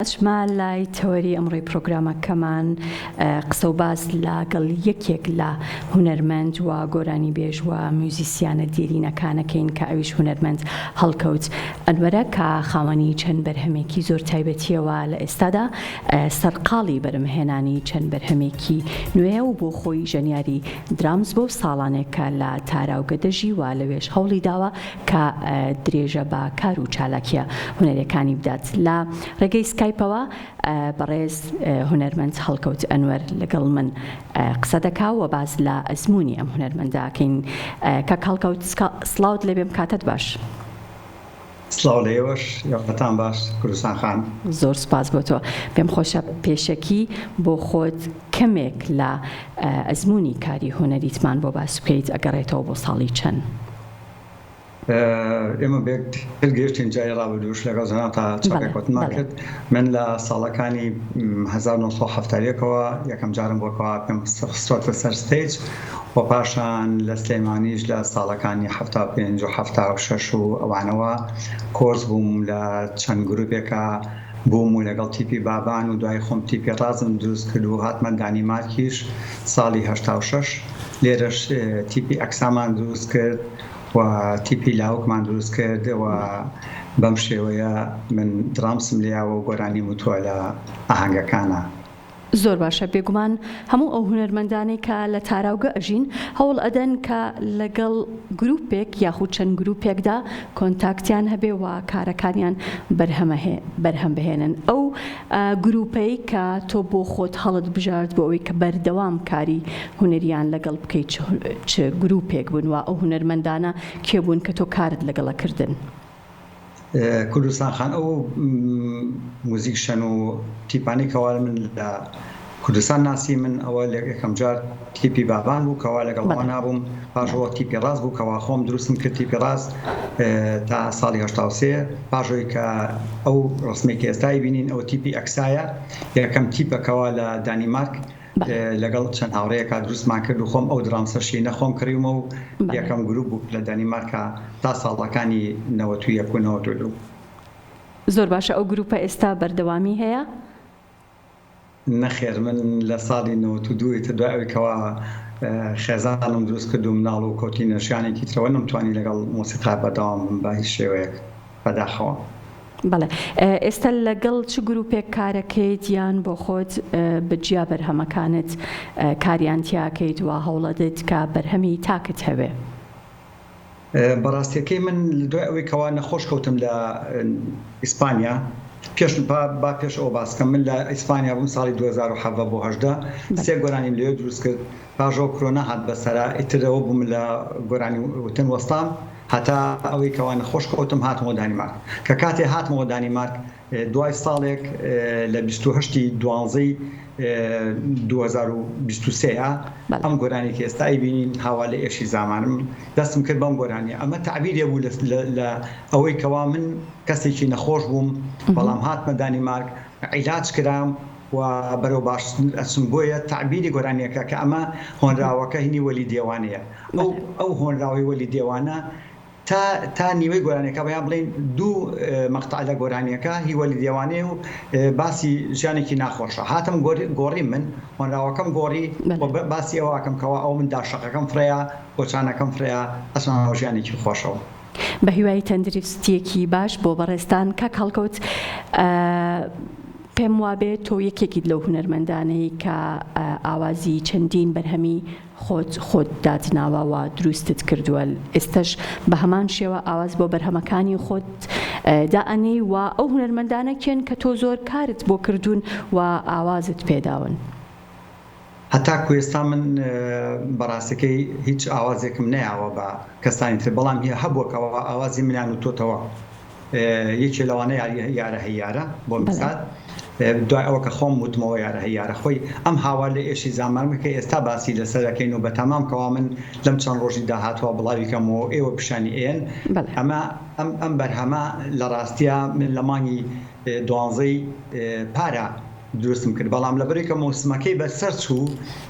ئەچمە لای تەوەری ئەمڕۆی پرۆگرامەکەمان قسە و باس لەگەڵ یەکێک لە هونەرمەند و گۆرانیبێژ و میوزیسیانە دێرینەکانەکەین کە ئەویش هونەرمەند هەڵکەوت ئەنوەرە کە خاوەنی چەند بەرهەمێکی زۆر تایبەتیەوە لە ئێستادا سەرقاڵی بەرهەمهێنانی چەند بەرهەمێکی نوێیە و بۆ خۆی ژەنیاری درامز بۆ ساڵانێکە لە تاراوگە دەژی و لەوێش هەوڵی داوە کە درێژە بە کار و چالاکیە هونەریەکانی بدات لە ڕێگەی سکایپەوە بەڕێز هونەرمەند هەڵکەوت ئەنوەر لەگەڵ من قسە دەکا و باس لە ئەزموونی ئەم هونەرمەندە ئەکەین کاک هەڵکەوت سڵاوت لێبێم کاتت باش. سڵاو لە ئێوەش یاوەتان باش کوردستان خان. زۆر سوپاس بۆ تۆ. پێم خۆشە پێشەکی بۆ خۆت کەمێک لە ئەزموونی کاری هونەریتمان بۆ باس بکەیت ئەگەڕێتەوە بۆ ساڵی چەند؟ ئێمە بە یەکتر گەیشتین جاری ڕابردووش لەگەڵ جەنابتا چاوپێکەوتنمان کرد. من لە ساڵەکانی 1970 ەوە یەکەم جارم بووە کەوا پێم خستووەتە سەر stage و پاشان لە سلێمانیش لە ساڵەکانی 75 و 76 و ئەوانەوە کۆرس بووم لە چەند گروپێکا بووم و لەگەڵ تیپی بابان و دوای خۆم تیپی ڕازم دروست کرد و هاتمە دانیمارکیش ساڵی 86 لێرەش تیپی ئەکسامان دروست کرد و تیپی لاوکمان دروست کرد و بەم شێوەیە من درامسم لێیاوە و گۆرانیم وتووە لە ئاهەنگەکانا. زۆر باشە بێگومان هەموو ئەو هونەرمەندانەی کە لە تاراوگە ئەژین هەوڵ ئەدەن کە لەگەڵ گروپێک یاخود چەند گروپێکدا کۆنتاکتیان هەبێ و کارەکانیان بەرهەم بهێنن ئەو گروپەی کە تۆ بۆ خۆت هەڵت بژارد بۆ ئەوەی کە بەردەوام کاری هونەریان لەگەڵ بکەیت چ گروپێک بوون و ئەو هونەرمەندانە کێ بوون کە تۆ کارت لەگەڵ ئەکردن؟ کوردستان خان ئەو موزیکشەن و تیپانەی کەوا من لە کوردستان ناسی من ئەوە لە یەکەم جار تیپی بابان بوو کەوا لەگەڵ ئەوان نابووم پاشەوە تیپی ڕاست بوو کەوا خۆم دروستم کرد تیپی ڕاست تا ساڵی 83 پاشەوەی کە ئەو ڕسمێک کە ئێستای بینین ئەو تیپی ئەکسایە یەکەم تیپە کەوا لە دانیمارک لەگەڵ چەند هاوڕێیەکا دروستمان کرد و خۆم ئەو درامسە شینە خۆم کڕیومە و یەکەم گروپ بوو لە دانیمارکا تا ساڵەکانی 91 و 92. زۆر باشە ئەو گروپە ئێستا بەردەوامی هەیە؟ نەخێر من لە ساڵی 92 ئیتر دوای ئەوەی کەوا خێزانم دروست کرد و مناڵ و کەوتینە ژیانێکی ترەوە نەمتوانی لەگەڵ مۆسیقا بەردەوام بم بە هیچ شێوەیەک بەداخەوە. بەڵێ ئێستا لەگەڵ چ گروپێک کارەکەیت یان بۆ خۆت بە جیا بەرهەمەکانت کاریان تیاکەیت و هەوڵەدەیت کە بەرهەمی تاکت هەبێ؟ بەڕاستیەکەی من دوای ئەوەی کەوا نەخۆش کەوتم لە ئیسپانیا پێش با پێش ئەوە باس کەم من لە ئیسپانیا بووم ساڵی 2017 بۆ 18 سێ گۆرانیم لەوێ دروست کرد پاش ئەوە کرۆنا هات بەسەرا ئیتر ئەوە بووم لە گۆرانی وتن وەستام هەتا ئەوەی کەوا نەخۆش کەوتم هاتمەوە دانیمارک کە کاتێ هاتمەوە دانیمارک دوای ساڵێک لە 28 ی دوانزەی 2023 ئەم گۆرانی کە ئێستا ئەیبینین هاوا لە ئێشی زامانم دەستم کرد بەم گۆرانیە ئەمە تەعبیرێ بوو لە ئەوەی کەوا من کەسێکی نەخۆش بووم بەڵام هاتمە دانیمارک عیلاج کرام و بەرەو باشتر ئەچم بۆیە تەعبیری گۆرانیەکە کە ئەمە هۆنراوەکە هینی وەلی دێوانەیە ئەو ئەو هۆنراوەی وەلی دێوانە تا تا نیوەی گۆرانیەکە بە یان بڵێین دوو مەقتەع لە گۆرانیەکە هی وەلی دێوانەیە و باسی ژیانێکی ناخۆشە هاتم گۆڕیم من هۆنراوەکەم گۆڕی و باسی ئەوە ئەکەم کەوا ئەو من داشەقەکەم فڕێیا گۆچانەکەم فڕێیا ئەچمە ناو ژیانێکی خۆشەوە. بە هیوای تەندروستیەکی باش بۆ بەڕێزتان کاک هەڵکەوت پێم وابێ تۆ یەکێکیت لەو هونەرمەندانەی کە ئاوازی چەندین بەرهەمی خۆت خۆت داتناوە و دروستت کردووە ئێستەش بە هەمان شێوە ئاواز بۆ بەرهەمەکانی خۆت دائەنێی و ئەو هونەرمەندانە کێن کە تۆ زۆر کارت بۆ کردوون و ئاوازت پێداون؟ هەتاکو ئێستا من بەڕاستەکەی هیچ ئاوازێکم نەیاوە بە کەسانی تر بەڵام هی هەبووە کەوا ئاوازی منیان وتۆتەوە یەکێ لەوانە یارە هەیارە بۆ میسال دوای ئەوە کە خۆم وتمەوە یارە هەیارە خۆی ئەم هاوار لە ئێشی زامانمە کە ئێستا باسی لەسەر ئەکەین و بەتەمام کەوا من لەم چەند ڕۆژی داهاتوە بڵاوی کەمەوە ئێوە پیشانی ئێن ئەمە ئەم ئەم بەرهەمە لە ڕاستیا من لە مانگی دوانزەی پارە دروستم کرد بەڵام لەبەرئەوەی کە مۆسمەکەی بەسەر چوو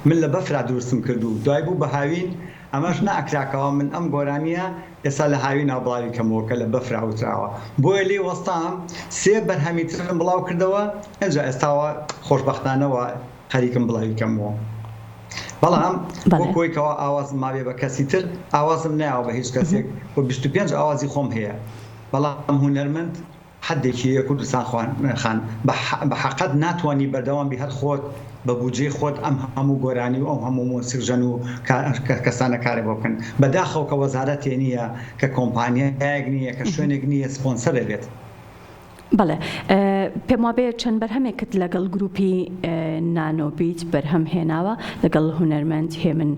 من لە بەفرا دروستم کرد و دوای بوو بە هاوین. ئەمەش نەئەکرا کەوا من ئەم گۆرانیە ئێستا لە هاوینا بڵاوی کەمەوە کە لە بەفرا وتراوە بۆیە لێی وەستام سێ بەرهەمی ترم بڵاو کردەوە ئنجا ئێستاوە خۆشبەختانەوە خەریکم بڵاوی کەمەوە بەڵام وەک ئەوەی کەوا ئاوازم مابێ بە کەسی تر ئاوازم نایەوە بە هیچ کەسێک و 25 ئاوازی خۆم هەیە بەڵام هونەرمەند حەدێکی هەیە کوردستان خان بە حەقت ناتوانی بەردەوام بی هەر خۆت بە بودجەی خۆت ئەم هەموو گۆرانی و ئەو هەموو مۆسیقژەن و کەسانە کارێ بۆ بکەن بەداخەوە کە وەزارەتێ نییە کە کۆمپانیایەک نییە کە شوێنێک نییە سپۆنسەرێ بێت. بەڵێ پێم وابێ چەند بەرهەمێکت لەگەڵ گروپی نانۆ بیت بەرهەم هێناوە لەگەڵ هونەرمەند هێمن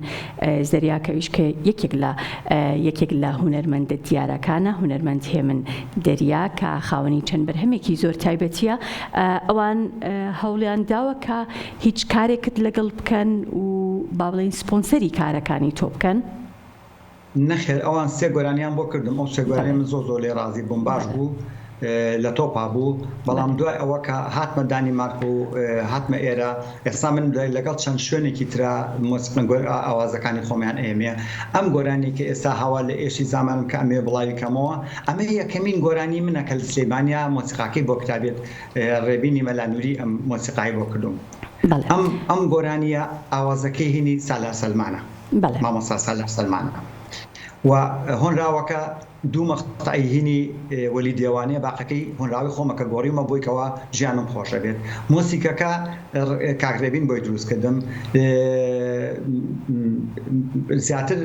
زەریا کەویش کە یەکێک لە یەکێک لە هونەرمەندە دیارەکانە هونەرمەند هێمن دەریا کە خاوەنی چەند بەرهەمێکی زۆر تایبەتیە ئەوان هەوڵیان داوە کە هیچ کارێکت لەگەڵ بکەن و با بڵێین سپۆنسەری کارەکانی تۆ بکەن؟ نەخێر ئەوان سێ گۆرانیان بۆ کردم ئەو سێ گۆرانیە من زۆر زۆر لێ ڕازی بووم باش بوو لە تۆپا بوو بەڵام دوای ئەوە کە هاتمە دانیمارک و هاتمە ئێرە ئێستا من لەگەڵ چەند شوێنێکی ترا ئاوازەکانی خۆمیان ئێمێ ئەم گۆرانی کە ئێستا هاوا لە ئێشی زامانم کە ئەمێ بڵاوی کەمەوە ئەمە یەکەمین گۆرانی منە کە لە سلەیمانیا مۆسیقاکەی بۆ کرابێت ڕێبینی مەلا نوری ئەم مۆسیقای بۆ کردوم ئەم ئەم گۆرانیە ئاوازەکەی هینی سالار سەلمانە. مامۆستا سالار سەلمانە و هۆنراوەکە دوو مەقتەعی هینی وەلی دێوانەیە باقەکەی هۆنراوەی خۆمە کە گۆڕیومە بۆی کەوا ژیانم خۆشە بێت مۆسیکەکە کاک ڕێبین بۆی دروست کردم زیاتر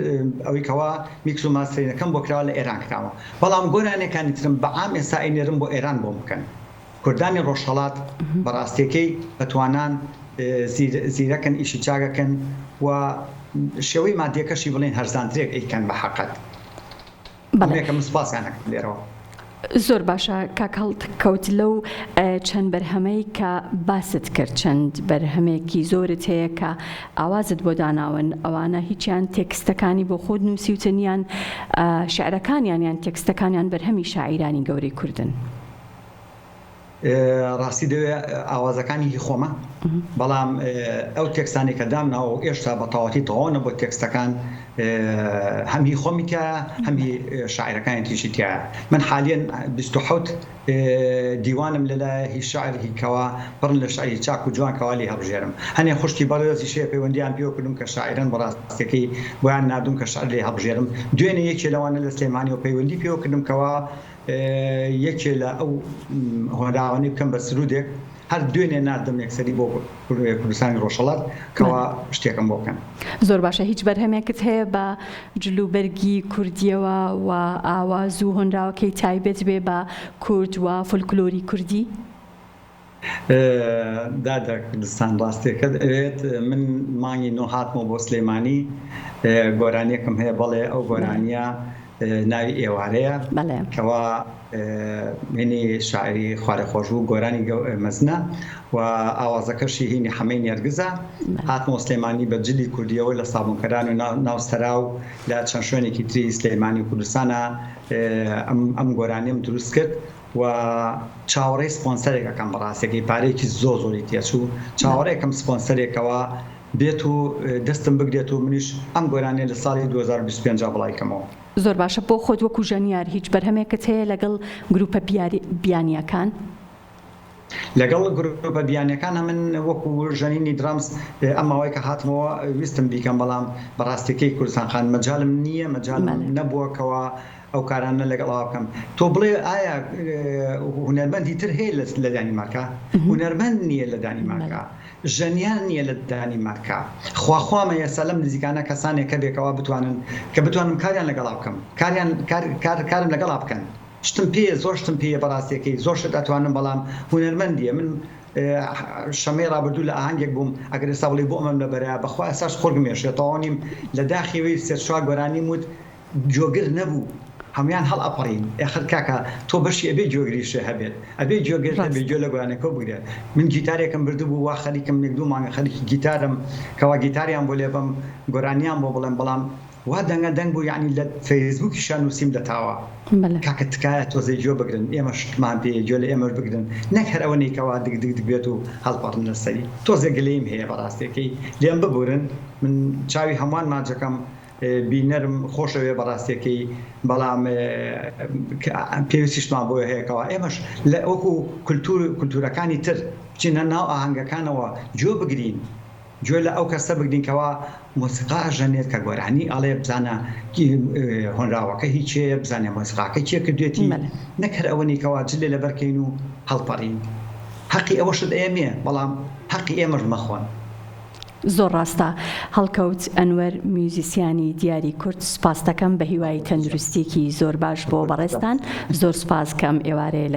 ئەوەی کەوا میکس و ماسترینەکەم بۆ کراوە لە ئێران کراوە بەڵام گۆرانیەکانی ترم بە عام ئێستا ئەینێرم بۆ ئێران بۆم بکەن کوردانی ڕۆژهەڵات بەڕاستیەکەی بەتوانان زیرەکن ئیشی چاکەکەن و شێوەی مادیەکەشی بڵێن هەرزانترێک ئەیکەن بە حەقەت بەڵێ کە من سوپاسیان ئەکەم لێرەوە. زۆر باشە کاک هەڵکەوت لەو چەند بەرهەمەی کە باست کرد چەند بەرهەمێکی زۆرت هەیە کە ئاوازت بۆ داناون ئەوانە هیچیان تێکستەکانی بۆ خۆت نووسیوتن یان شعرەکانیان یان تێکستەکانیان بەرهەمی شاعیرانی گەورەی کوردن؟ ڕاستی دەوێ ئاوازەکانی هی خۆمە بەڵام ئەو تێکستانی کە دامناوە و ئێشتا بە تەواتی تەواو نەبووە تێکستەکان هەم هی خۆمی تایە هەم هی شاعرەکانی تریشی تایە من حالیەن 27 دیوانم لەلایە هی شعر هی کەوا پڕن لە شعری چاک و جوان کەوا لێی هەڵبژێرم هەنێ خوشکی بەڕێزیش هەیە پەیوەندیان پێوە کردوم کە شاعرن بەڕاستیەکەی بۆیان ناردوم کە شعر لێ هەڵبژێرم دوێنێ یەکێ لەوانە لە سلێمانیەوە پەیوەندی پێوە کردم کەوا یەکێ لە ئەو هۆنراوانەی بکەم بە سروودێک، هەر دوێنێ ناردم یەکسەری بۆ کوردستانی ڕۆژهەڵات کەوا شتێکم بۆ بکەن. زۆر باشە هیچ بەرهەمێکت هەیە بە جلوبەرگی کوردیەوە و ئاواز و هۆنراوەکەی تایبەت بێ بە کورد و فۆلکلۆری کوردی؟ دادە کوردستان ڕاستیەکەت ئەوێت من مانگی نۆ هاتمەوە بۆ سلێمانی گۆرانیەکم هەیە بەڵێ ئەو گۆرانیە ناوی ئێوارەیە کەوا هینی شاعری خوارە خۆشبوو گۆرانی مەزنە و ئاوازەکەشی هینی حەمەی نێرگزە هاتمەوە سلێمانی بە جلی کوردیەوە لە سابونکەران و ناو سەرا و لە چەند شوێنێکی تری سلێمانی و کوردستانە ئەم گۆرانیم دروست کرد و چاوەڕێی سپۆنسەرێک ئەکەم بەڕاستەکەی پارەیەکی زۆر زۆری تێچوو چاوەڕێکم سپۆنسەرێکەوە بێت و دەستم بگرێت و منیش ئەم گۆرانیە لە ساڵی 2025 بڵاوی کەمەوە. زۆر باشە بۆ خۆت وەکو ژەنیار هیچ بەرهەمێکت هەیە لەگەڵ گروپە بیانیەکان؟ لەگەڵ گروپە بیانیەکانە من وەکو ژەنینی درامس ئەم ماوەی کە هاتمەوە ویستم بیکەم بەڵام بەڕاستیەکەی کوردستان خان مەجالم نییە مەجالم نەبووە کەوا ئەو کارانە لەگەڵ ئەوە بکەم تۆ بڵێ ئایا هونەرمەندی تر هەیە لە دانیمارکا هونەرمەند نییە لە دانیمارکا ژەنیار نییە لە دانیمارکا خواخوامە ئێستا لەم نزیکانە کەسانێک هەبێکەوە بتوانن کە بتوانم کاریان لەگەڵا بکەم کاریان کار کارم لەگەڵا بکەن شتم پێیە زۆر شتم پێیە بەڕاستیەکەی زۆر شت ئەتوانم بەڵام هونەرمەندیە من شەمەی ڕابردوو لە ئاهەنگێک بووم ئەگەر ئێستا بڵێ بۆ ئەمەم لەبەرە بەخوا ئێستاش قورگم ئێشێ تەواو نیم لە داخیەوەی سێ چوار گۆرانیم وت گوێگر نەبوو هەموان هەڵ ئەپەڕین ئێخر کاکە تۆ بەشی ئەبێ گوێگریشێ هەبێت ئەبێ گوێگر هەبێ گوێ لە گۆرانیەکەو بگرێت من گیتارێکم بردبوو وا خەریکم یەک دوو مانگە خەریکی گیتارم کەوا گیتاریان بۆ لێبەم گۆرانیان بۆ بڵێم بەڵام وا دەنگە دەنگ بوو یەعنی لە فەیسبووکیشا نووسیم لە تاوە کاکە تکایە تۆزێ گوێ بگرن ئێمە شتمان پێیە گوێ لە ئێمەش بگرن نەک هەر ئەوە نیکەوا دگ دگ دگ بێت و هەڵپەڕن لەسەری تۆزێ گلەییم هەیە بەڕاستیەکەی لێم ببورن من چاوی هەمووان ماچەکەم. بینەرم خۆشەوێ بەڕاستیەکەی بەڵام پێویستیشمان بۆی هەیە کەوا ئێمەش لە وەکو کولتور کولتورەکانی تر بچینە ناو ئاهەنگەکانەوە گوێ بگرین گوێ لە ئەو کەسە بگرین کەوا مۆسیقا ئەژەنێت کە گۆرانی ئەڵێ بزانە هۆنراوەکە هی کێیە بزانە مۆسیقاکە کێ کردوێتی نەک هەر ئەوە نی کەوا جلێ لەبەر کەین و هەڵپەڕین هەقی ئەوەشت ئەیەمێ بەڵام هەقی ئێمەش مەخۆن. زۆر ڕاستە هەڵکەوت ئەنوەر میوزیسیانی دیاری کورد سوپاستەکەم بەهیوای تەندروستیەکی زۆر باش بۆ بەڕێزتان زۆر سوپاس کە ئەم ئێوارەیە لە.